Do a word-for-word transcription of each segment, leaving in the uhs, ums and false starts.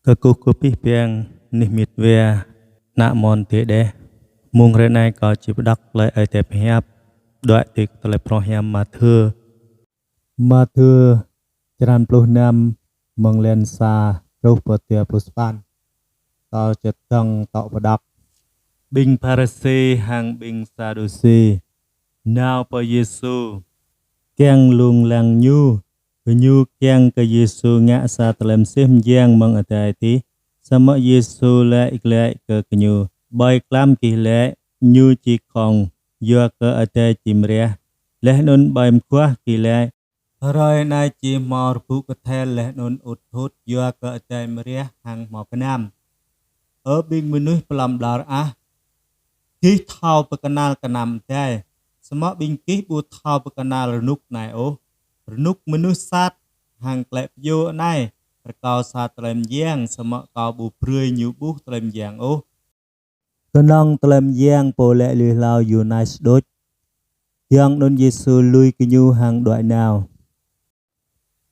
Kơkuh kơ abih bang neh met wa, ană amôn adơi đeh. Mông hrơi anai kâo či pơđŏk tơlơi Ơi Adai pơhiăp, đuaĭ tui kơ tơlơi phrâo hiam Mathiơ. Mathiơ črăn pluh năm, mơ̆ng lan sa truh pơ dua pluh sapăn. Kâo čơdơ̆ng tŏ pơđŏk. Ƀing Pharisi hăng ƀing Sadusi nao pơ Yêsu, kiăng lông lăng Ñu. Gơñu kiăng kơ Yêsu ngă sa tơlơi mơsêh mơyang mơ̆ng adai adih. Samơ̆ Yêsu laĭ glaĭ kơ gơñu: Ƀơi klăm gih laĭ: Ñu či khŏng, yua kơ adai či mriah. Laih anŭn ƀơi mơguah gih laĭ: Hrơi anai či hmâo rơbŭ kơthel laih anŭn ŭt thut, yua kơ adai mriah hăng hmâo kơnăm. Ơ ƀing mơnuih plăm ƀlŏr ah, gih thâo pơkơnăl kơnăm adai, samơ̆ ƀing gih ƀu thâo pơkơnăl rơnŭk anai ôh. Rơnŭk mơnuih sat hăng klĕ pơyô anai rơkâo sa tơlơi mơyang, samơ̆ Kâo ƀu brơi ñu ƀuh tơlơi mơyang ôh, kơnơ̆ng tơlơi mơyang pô laĭ lui hlâo Yônas đôč. Giŏng anŭn Yêsu lui gơñu hăng đuaĭ nao.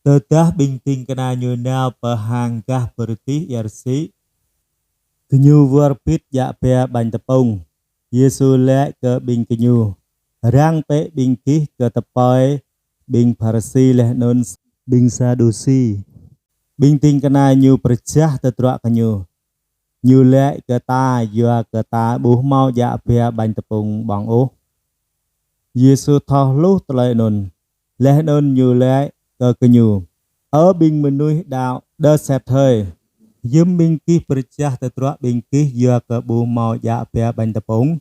Tơdah ƀing ding kơna Ñu nao pơ hang gah bơrơdih ia rơsĭ, gơñu wơr bĭt djă ba ƀañ tơpŭng. Yêsu laĭ kơ ƀing gơñu: Răng bĕ ƀing gih kơ tơpơi ƀing Pharisi laih anŭn ƀing Sadusi. Ƀing ding kơna Ñu pơrơjah tơdruă kơ Ñu. Ñu laĭ kơ ta yua kơ ta ƀu hmâo djă ba ƀañ tơpŭng ƀơ̆ng ôh. Yêsu thâo hluh tơlơi anŭn, laih anŭn Ñu laĭ kơ gơñu: Ơ ƀing mơnuih đaŏ đơ set hơi, hiư̆m ƀing gih pơrơjah tơdruă ƀing gih yua kơ ƀu hmâo djă ba ƀañ tơpŭng?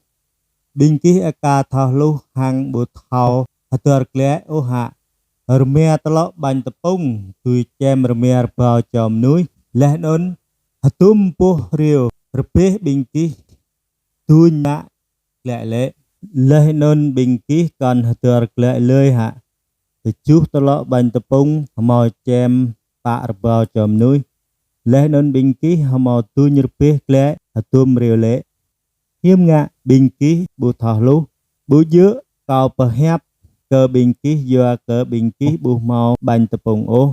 Ƀing gih aka thâo hluh hăng ƀu thâo hơdơr glaĭ ôh hă? Rơma tơlŏ ƀañ tơpŭng dưi čem rơma rơbâo čô mơnuih, laih anŭn hơdôm boh hriu rơbeh ƀing gih duñ mă glaĭ lĕ? Laih anŭn ƀing gih kŏn hơdơr glaĭ lơi hă? Tơjuh tơlŏ ƀañ tơpŭng hmâo čem pă rơbâo čô mơnuih, laih anŭn ƀing gih hmâo duñ rơbeh glaĭ hơdôm hriu lĕ? Hiư̆m ngă ƀing gih ƀu thâo hluh? Ƀu djơ̆ Kâo pơhiăp kơ ƀing gih yua kơ ƀing gih ƀu hmâo ƀañ tơpŭng ôh.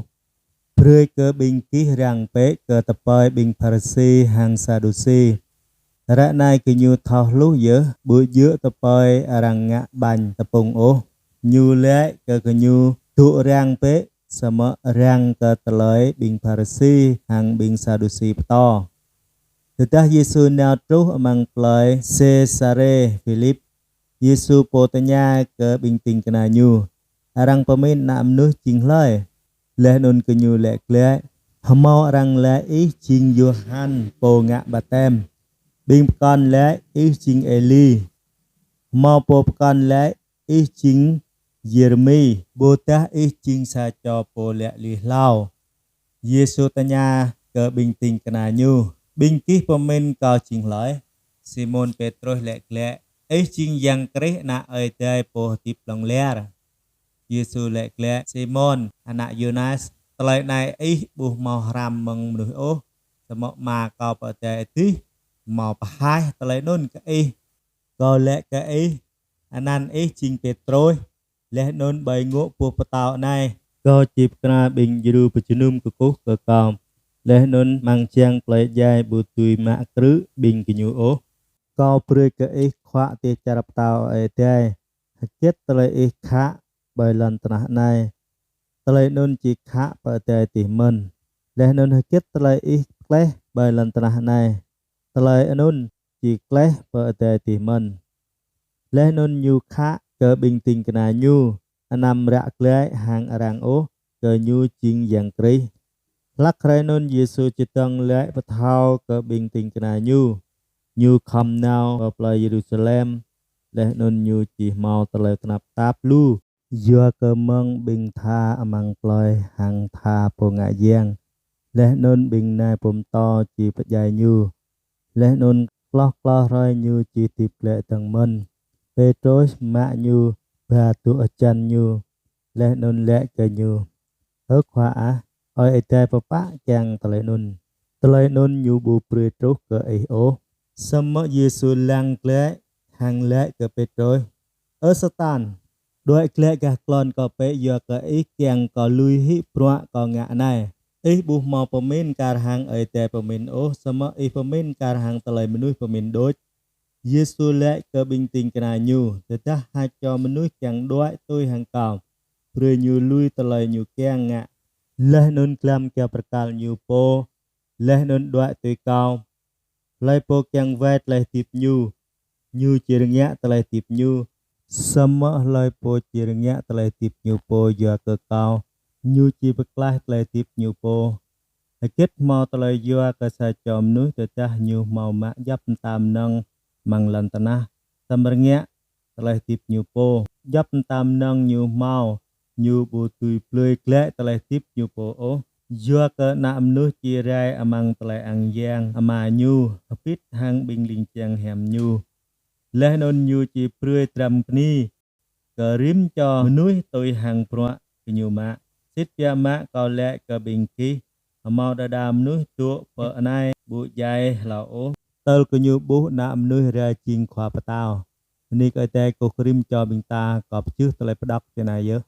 Brơi kơ ƀing gih răng bĕ kơ tơpơi ƀing Pharisi hăng Sadusi. Ră anai gơñu thâo hluh yơh, ƀu djơ̆ tơpơi arăng ngă ƀañ tơpŭng ôh. Ñu laĭ kơ gơñu dŏ răng bĕ, samơ̆ răng kơ tơlơi ƀing Pharisi hăng ƀing Sadusi pơtô. Tơdah Yêsu nao truh amăng plơi Sêsarê Philip, Yêsu pô tơña kơ ƀing ding kơna Ñu: Arăng pơmĭn Ană Mơnuih jing hlơi? Laih anŭn gơñu laĭ glaĭ: Hmâo arăng laĭ Ih jing Yôhan pô ngă baptem, ƀing pơkŏn laĭ Ih jing Êli, hmâo pô pơkŏn laĭ Ih jing Yêrêmi, ƀôdah Ih jing sa čô pô laĭ lui hlâo. Yêsu tơña kơ ƀing ding kơna Ñu: Ƀing gih pơmĭn Kâo jing hlơi? Simôn Pêtrôs laĭ glaĭ: Ih jing Yang Krist, Ană Ơi Adai pô hơdip hlŏng lar. Yêsu laĭ glaĭ: Simôn, ană Yônas, tơlơi anai ih ƀu hmâo hrăm mơ̆ng mơnuih ôh, samơ̆ Ama Kâo pơ adai adih hmâo pơhaih tơlơi anŭn kơ ih. Kâo laĭ kơ ih, anăn ih jing Pêtrôs, laih anŭn ƀơi ngŏ boh pơtâo anai Kâo či pơkra ƀing djru pơjơnum kơkuh kơ Kâo, laih anŭn amăng jang plơi djai ƀu dưi mă krư̆ ƀing gơñu ôh. Kâo brơi kơ ih khuă dêh čar pơtao Ơi Adai. Hơget tơlơi ih khă ƀơi lŏn tơnah anai, tơlơi anŭn či khă pơ adai adih mơ̆n. Laih anŭn hơget tơlơi ih kleh ƀơi lŏn tơnah anai, tơlơi anŭn či kleh pơ adai adih mơ̆n. Laih anŭn Ñu khă kơ ƀing ding kơna Ñu anăm ră glaĭ hăng arăng ôh kơ Ñu jing Yang Krist. Hlăk hrơi anŭn Yêsu čơdơ̆ng laĭ pơthâo kơ ƀing ding kơna Ñu. Ñu khŏm nao pơ plơi Yêrusalem, laih anŭn Ñu či hmâo tơlơi tơnap tap lu, yua kơ mơ̆ng ƀing tha amăng plơi hăng tha pô ngă yang, laih anŭn ƀing nai pơtô či pơdjai Ñu. Laih anŭn hloh klâo hrơi Ñu či hơdip glaĭ dơ̆ng mơ̆n. Pêtrôs mă Ñu ba dŏ hơjăn Ñu, laih anŭn laĭ kơ Ñu: Ơ Khua ah, Ơi Adai pơpă kiăng tơlơi anŭn, tơlơi anŭn Ñu ƀu brơi truh kơ ih ôh. Samơ̆ Yêsu lăng glaĭ hăng laĭ kơ Pêtrôs: Ơ Satan, đuaĭ glaĭ gah klon Kâo bĕ, yua kơ ih kiăng Kâo lui hĭ bruă Kâo ngă anai. Ih ƀu hmâo pơmĭn kar hăng Ơi Adai pơmĭn ôh, samơ̆ ih pơmĭn kar hăng tơlơi mơnuih pơmĭn đôč. Yêsu laĭ kơ ƀing ding kơna Ñu: Tơdah Sa Čô Mơnuih kiăng đuaĭ tui hăng Kâo, brơi ñu lui tơlơi ñu kiăng ngă, laih anŭn glăm kơyâo bơrkal ñu pô, laih anŭn đuaĭ tui Kâo. Hlơi pô kiăng wai tơlơi hơdip ñu, ñu či rơngiă tơlơi hơdip ñu. Samơ̆ hlơi pô či rơngiă tơlơi hơdip ñu pô yua kơ Kâo, ñu či pơklaih tơlơi hơdip ñu pô. Hơget hmâo tơlơi yua kơ Sa Čô Mơnuih tơdah ñu hmâo mă djŏp mơta mơnơ̆ng amăng lŏn tơnah, samơ̆ rơngiă tơlơi hơdip ñu pô? Djŏp mơta mơnơ̆ng ñu hmâo, ñu ƀu dưi blơi glaĭ tơlơi hơdip ñu pô ôh. Yua kơ Ană Mơnuih či rai amăng tơlơi ang yang Ama Ñu, hơbĭt hăng ƀing ling jang hiam Ñu, laih anŭn Ñu či brơi dram bơni kơ rĭm čô mơnuih tui hăng bruă gơñu mă. Sĭt biă mă Kâo laĭ kơ ƀing gih, hmâo đơđa mơnuih dŏ pơ anai ƀu djai hlâo ôh, tơl gơñu ƀuh Ană Mơnuih rai jing Khua Pơtao. Bơni kơ Ơi Adai. Kơkuh rĭm čô ƀing ta kơ pơjưh tơlơi pơđŏk tui anai yơh.